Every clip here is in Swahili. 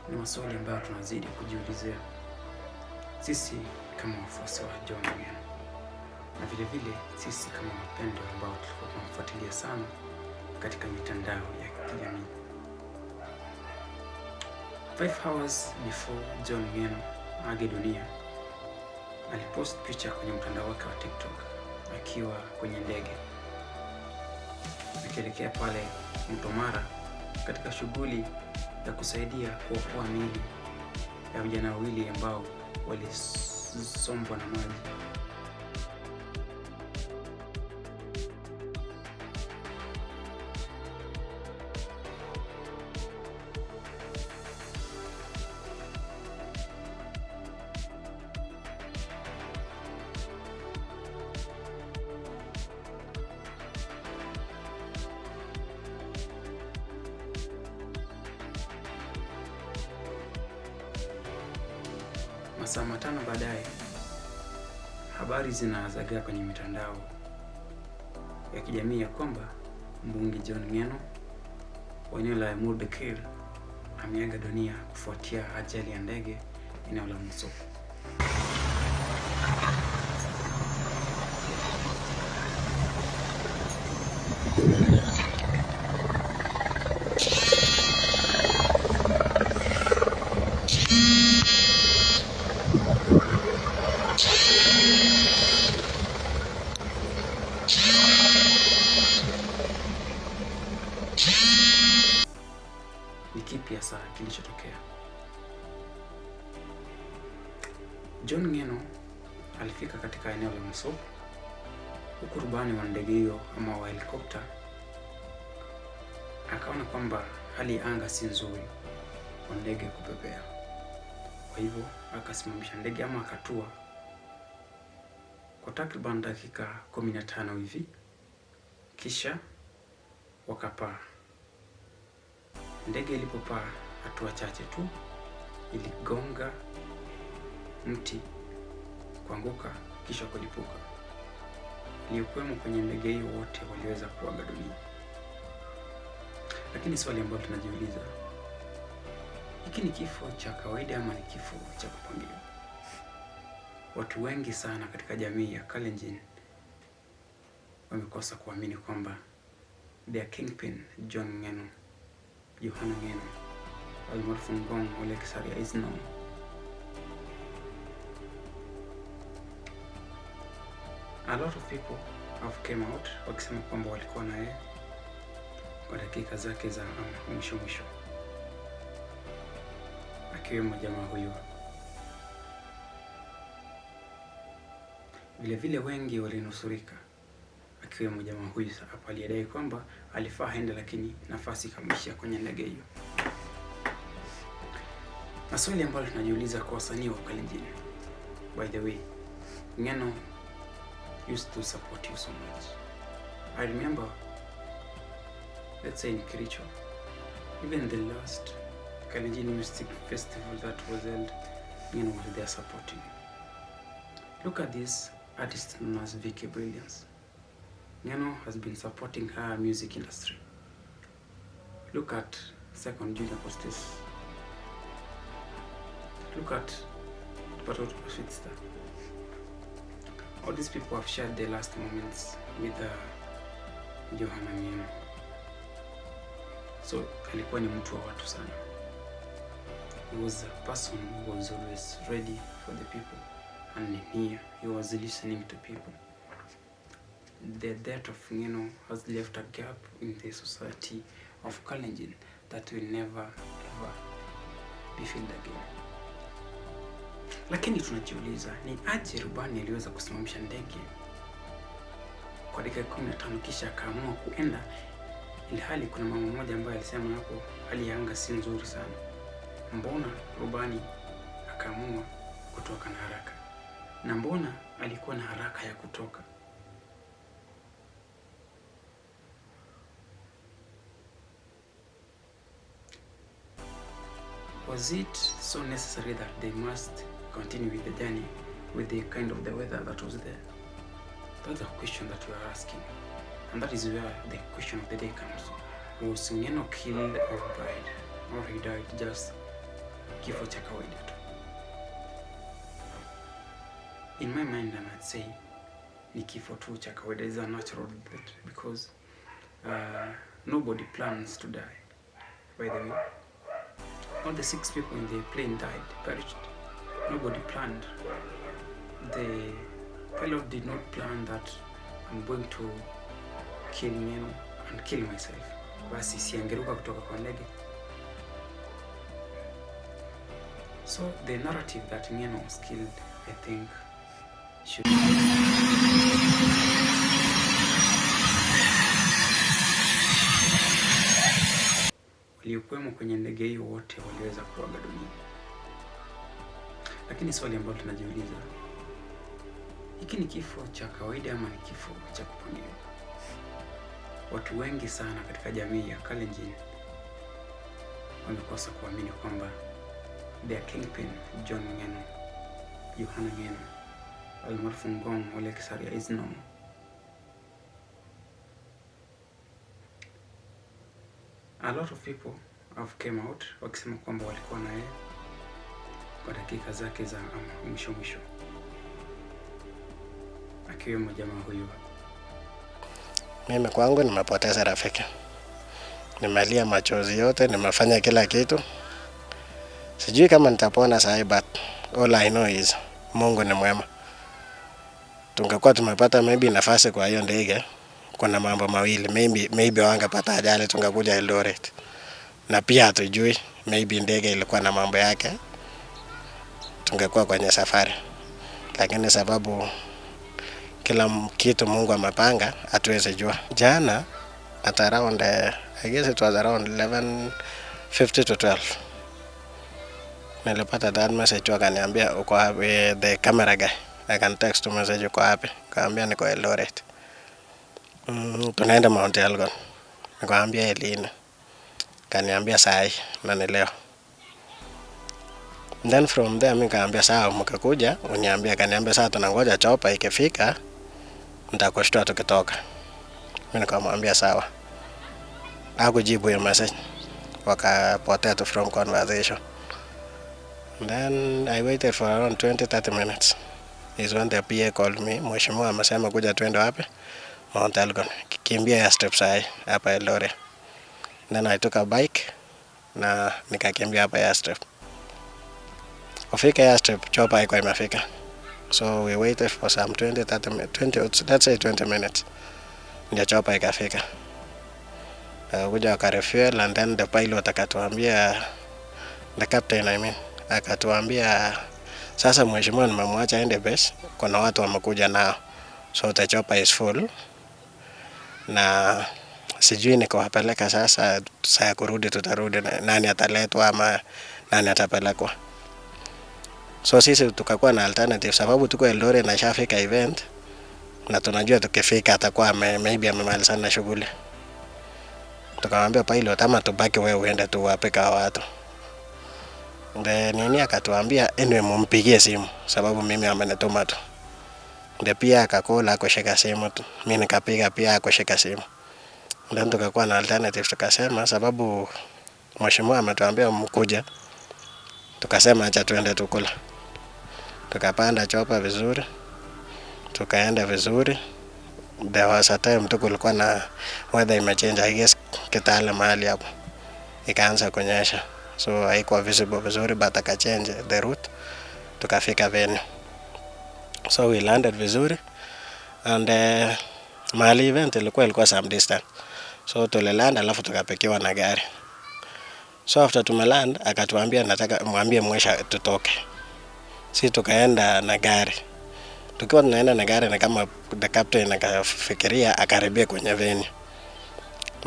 Ni maswali ambayo tunazidi kujiulizia sisi kama wafuasi wa John Ng'eno na vile vile sisi kama wapendwa ambao tulikuwa tunamfuatilia sana katika mitandao ya kijamii. 5 hours before John Ng'eno aage dunia, alipost picha kwenye mtandao wake wa TikTok akiwa kwenye ndege akielekea pale Mto Mara katika shughuli ya kusaidia kuokoa miili ya vijana wawili ambao walisombwa na maji. Masaa 5 baadaye, habari zinazagaa kwenye mitandao ya kijamii ya kwamba mbunge John Ng'eno wa eneo la Emurua Dikirr ameaga dunia kufuatia ajali ya ndege eneo la Mosop. Ni kipi hasa kilichotokea? John Ng'eno alifika katika eneo la Mosop huku rubani wa ndege hiyo ama wa helikopta akaona kwamba hali ya anga si nzuri kwa ndege kupepea. Kwa hivyo akasimamisha ndege ama akatua kwa takriban dakika 15 hivi, kisha wakapaa. Ndege ilipopaa hatua chache tu iligonga mti, kuanguka, kisha kulipuka. Waliokuwemo kwenye ndege hiyo wote waliweza kuaga dunia. Lakini swali ambalo tunajiuliza, hiki ni kifo cha kawaida ama ni kifo cha kupangiwa? Watu wengi sana katika jamii ya Kalenjin wamekosa kuamini kwamba their kingpin John Ng'eno, Johana Ng'eno almaarufu Ngong Ole Kisaria is no. A lot of people have came out wakisema kwamba walikuwa naye kwa dakika zake za mwisho mwisho, akiwemo jamaa huyu. Vile vile wengi walinusurika, akiwemo jamaa huyu hapa aliyedai kwamba alifaa aende, lakini nafasi ikamwishia kwenye ndege hiyo. Na swali ambalo tunajiuliza kwa wasanii wa Kalenjin, by the way, Ng'eno used to support you so much. I remember, let's say in Kericho, even the last Kalenjin Music Festival that was held, Ng'eno was there supporting. Look at this artist known as Vicky Brilliance. Ng'eno has been supporting her music industry. Look at Second Junior Postis. Look at Patoto Sweet. All these people have shared their last moments with Johana Ng'eno. So alikuwa ni mtu wa watu sana. He was a person who was always ready for the people and near. He was listening to people. The death of Ng'eno has left a gap in the society of Kalenjin that will never ever be filled again. Lakini tunajiuliza ni aje rubani aliweza kusimamisha ndege kwa dakika 15 kisha akaamua kuenda, ilhali kuna mama mmoja ambaye alisema hapo hali ya anga si nzuri sana. Mbona rubani akaamua kutoka na haraka? Na mbona alikuwa na haraka ya kutoka? Was it so necessary that they must continue with the journey with the kind of the weather that was there? That's a question that we are asking. And that is where the question of the day comes. Was Ngeno killed or died? Or he died just kifo cha kawaida tu? In my mind, I might say ni kifo tu cha kawaida, is a natural death, because nobody plans to die. By the way, all the 6 people in the plane died, perished. Nobody planned. The pilot did not plan that I'm going to kill Ngeno and kill myself. Basi si angeruka kutoka kwa ndege. So the narrative that Ngeno was killed, I think, should waliokuwemo kwenye ndege hiyo wote waliweza kuaga dunia. Lakini swali ambalo tunajiuliza, hiki ni kifo cha kawaida ama ni kifo cha kupangiwa? Watu wengi sana katika jamii ya Kalenjin wamekosa kuamini kwamba their kingpin John Ngeno, Yohana Ngeno, almaarufu Ngong Ole Kisaria, is no more. A lot of people have came out wakisema kwamba walikuwa na yeye kwa dakika zake za mwisho mwisho, akiwemo jamaa huyu. Mimi kwangu nimepoteza rafiki, nimelia machozi yote, nimefanya kila kitu. Sijui kama nitapona sahi, but all I know is Mungu ni mwema. Tungekuwa tumepata maybe nafasi kwa hiyo ndege, kuna mambo mawili, maybe wangepata ajali tungekuja Eldoret. Na pia hatujui, maybe ndege ilikuwa na mambo yake, tungekuwa kwenye safari. Lakini sababu kila kitu Mungu amepanga, hatuwezi jua. Jana at around, I guess it was around 11:50 to 12, nilipata that message, wakaniambia uko wapi, the camera guy I can text message, uko wapi? Nikamwambia niko Eldoret. Tunaenda Mount Elgon. Nikamwambia lini? Kaniambia saa hii na ni leo. Then from there mimi nikamwambia sawa, mkakuja uniambia. Kaniambia sawa, tunangoja chopper ikifika nitakushtua tukitoka. Mimi nikamwambia sawa. Hakujibu hiyo message. Wakapotea tu from conversation. Then I waited for around 20-30 minutes. Is when the PA called me. Mheshimiwa amesema kuja twende wapi? Mount Elgon. Kimbia ya step sahi hapa Eldoret. Then I took a bike na nikakimbia hapa airstrip. Kufika airstrip, chopper haikuwa imefika. So we waited for some 20, 30, 20, let's say 20 minutes. Ndio chopper ikafika. Kuja wakarefuel and then the pilot akatuambia, the captain I mean, akatuambia sasa mheshimiwa nimemwacha aende base, kuna watu wamekuja nao. So the chopper is full. Na sijui nikawapeleka sasa, saa ya kurudi tutarudi, nani ataletwa ama nani atapelekwa. So sisi tukakuwa na alternative sababu tuko Eldoret na shafika event na tunajua tukifika atakuwa maybe amemalizana na shughuli. Tukamwambia pilot ama tubaki wewe uende tu wape kwa watu. The nini akatuambia anyway mumpigie simu sababu mimi amenituma tu. Ndio pia akakula akushika simu tu. Mimi nikapiga pia akushika simu. Then tukakuwa na alternative tukasema sababu mheshimiwa ametuambia mkuje. Tukasema acha tuende tukula. Tukapanda chopper vizuri. Tukaenda vizuri. There was a time tu kulikuwa na weather imechange, I guess Kitale mahali hapo. Ikaanza kunyesha. So haikuwa visible vizuri but akachange the route. Tukafika venue. So we landed vizuri and mahali event ilikuwa some distance. So tuliland alafu tukapikiwa na gari. So after tumeland akatuambia nataka mwambie Mwesha tutoke. Si tukaenda na gari. Tukiwa tunaenda na gari na kama the captain akafikiria akaribia kwenye venue.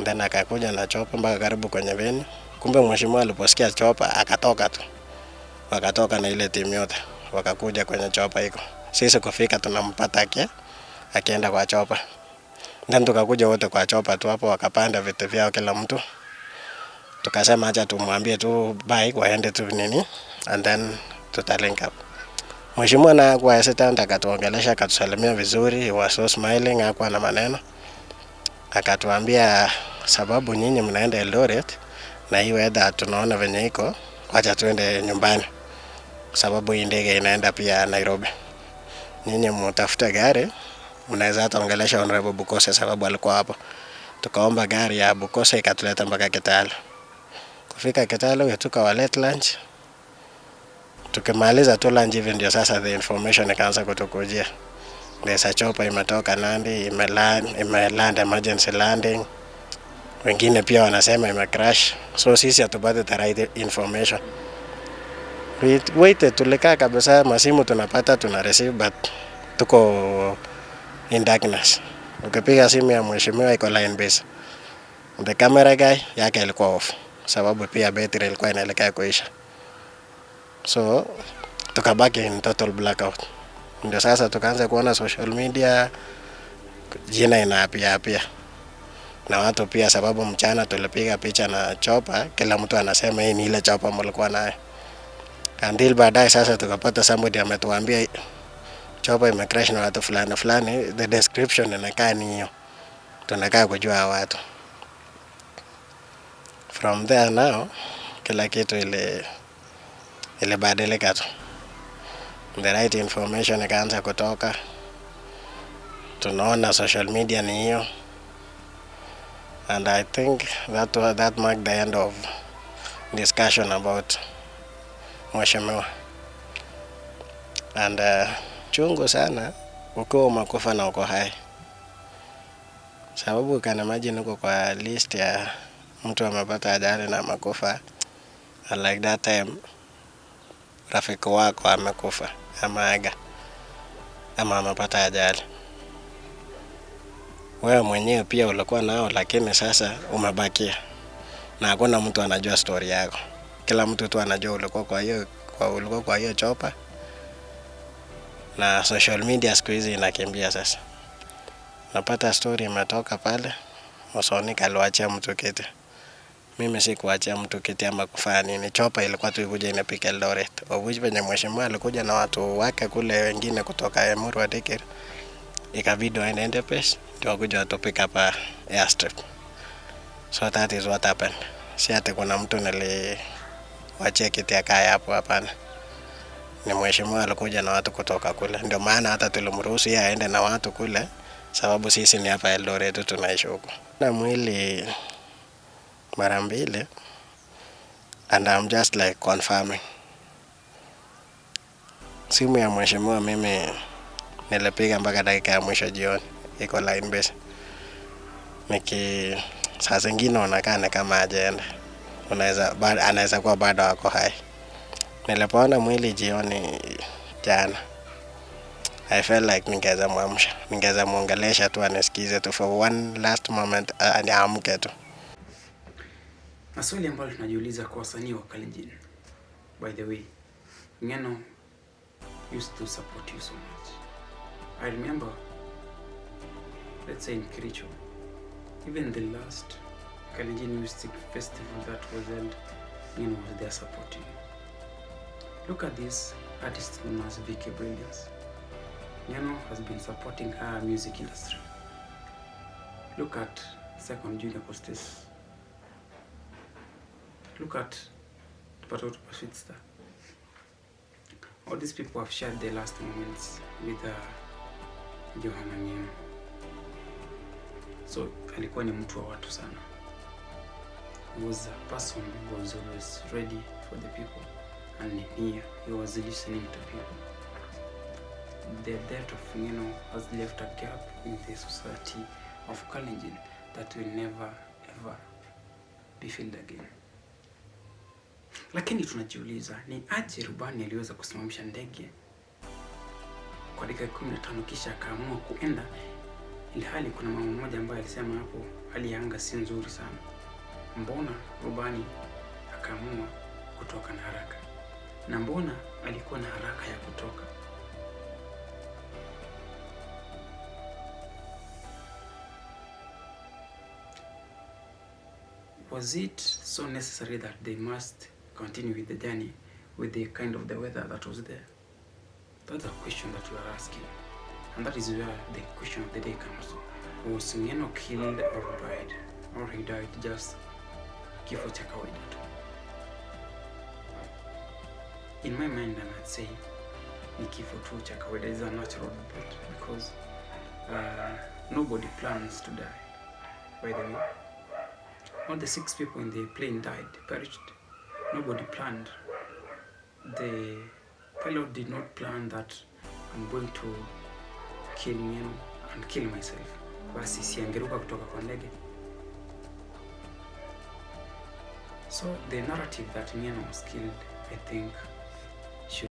Then akakuja na chopper mpaka karibu kwenye venue. Kumbe mheshimiwa aliposikia chopper akatoka tu. Wakatoka na ile timu yote. Wakakuja kwenye chopper iko. Sisi kufika tunampata akienda kwa chopper. Then tukakuja wote kwa chopper tu hapo, wakapanda viti vyao kila mtu. Tukasema acha tumwambie tu bye, waende tu nini, and then tutalink up. Mheshimiwa naye hakuwa hesitant, akatuongelesha, akatusalimia vizuri, he was so smiling, hakuwa na maneno. Akatuambia sababu nyinyi mnaenda Eldoret na hii weather tunaona venye iko, wacha tuende nyumbani, sababu hii ndege inaenda pia Nairobi. Nyinyi mtafute gari, mnaweza hata ongelesha Honorable Bukose sababu alikuwa hapo. Tukaomba gari ya Bukose ikatuleta mpaka Kitale. Kufika Kitale we took our late lunch. Tukimaliza tu lunch hivi ndio sasa the information ikaanza kutukujia. There's a chopper imetoka Nandi, imeland emergency landing. Wengine pia wanasema imecrash. So sisi hatupate the right information. We waited, tulikaa kabisa, masimu tunapata tuna receive but tuko in darkness. Ukipiga simu ya mheshimiwa iko line busy. The camera guy yake ilikuwa off sababu pia battery ilikuwa inaelekea kuisha. So tukabaki in total blackout. Ndio sasa tukaanza kuona social media jina inaapia apia na watu pia, sababu mchana tulipiga picha na chopper, kila mtu anasema hii ni ile chopper mlikuwa nayo. Until baadaye sasa tukapata somebody ametuambia chopper imecrash na watu fulani fulani, the description inakaa ni hiyo, tunakaa kujua hao watu. From there now kila kitu ilibadilika tu, the right information ikaanza kutoka, tunaona social media ni hiyo, and I think that marked the end of discussion about mheshimiwa. And chungu sana ukiwa umekufa na uko hai, sababu can imagine uko kwa list ya mtu amepata ajali na amekufa, and like that time rafiki wako amekufa, ameaga ama amepata ajali, wewe mwenyewe pia ulikuwa nao, lakini sasa umebakia na hakuna mtu anajua story yako. Kila mtu tu anajua ulikuwa kwa hiyo chopper, na social media siku hizi inakimbia sasa. Napata story imetoka pale, Mosonik aliwachia mtu kiti. Mimi si kuachia mtu kiti ama kufanya nini. Chopper ilikuwa tu ikuja inapika Eldoret. Of which venye mheshimiwa alikuja na watu wake kule wengine kutoka Emurua Dikirr, ikabidi waende Endebess ndio wakuja watupick hapa airstrip. So that is what happened. Si ati kuna mtu niliwachia kiti akae hapo, hapana. Ni mheshimiwa alikuja na watu kutoka kule, ndio maana hata tulimruhusu yeye aende na watu kule, sababu sisi ni hapa Eldoret tunaishi huko. Na mwili mara mbili and I'm just like confirming. Simu ya mheshimiwa mimi nilipiga mpaka dakika ya mwisho jioni, iko line busy. Saa zingine unakaa ni kama hajaenda, anaweza kuwa bado ako hai. Nilipoona mwili jioni jana, I felt like ningeweza muamsha, ningeweza muongelesha tu anisikize tu for one last moment, aniamke tu. Maswali ambayo tunajiuliza kwa wasanii wa Kalenjin. By the way, Ngeno used to support you so much. I remember, let's say in Kericho, even the last Kalenjin Music Festival that was held, Ngeno was there supporting. Look at this artist known as Vicky Brilliance. Ngeno has been supporting her music industry. Look at Second Junior Costes. Look at Patoto Sweet Star. All these people have shared their last moments with Johana Ngeno. So alikuwa ni mtu wa watu sana. He was a person who was always ready for the people and here he was listening to people. The death of Ngeno has left a gap in the society of Kalenjin that will never ever be filled again. Lakini tunajiuliza ni aje rubani aliweza kusimamisha ndege kwa dakika 15 kisha akaamua kuenda, ilhali kuna mama mmoja ambaye alisema hapo hali ya anga si nzuri sana. Mbona rubani akaamua kutoka na haraka? Na mbona alikuwa na haraka ya kutoka? Was it so necessary that they must continue with the journey with the kind of the weather that was there? That's a question that we are asking. And that is where the question of the day comes. Was Ngeno killed or died? Or he died just kifo cha kawaida tu? In my mind, I might say ni kifo tu cha kawaida, is a natural death, because nobody plans to die. By the way, all the 6 people in the plane died, perished. Nobody planned. The pilot did not plan that I'm going to kill Ngeno and kill myself. Basi si angeruka kutoka kwa ndege. So the narrative that Ngeno was killed, I think,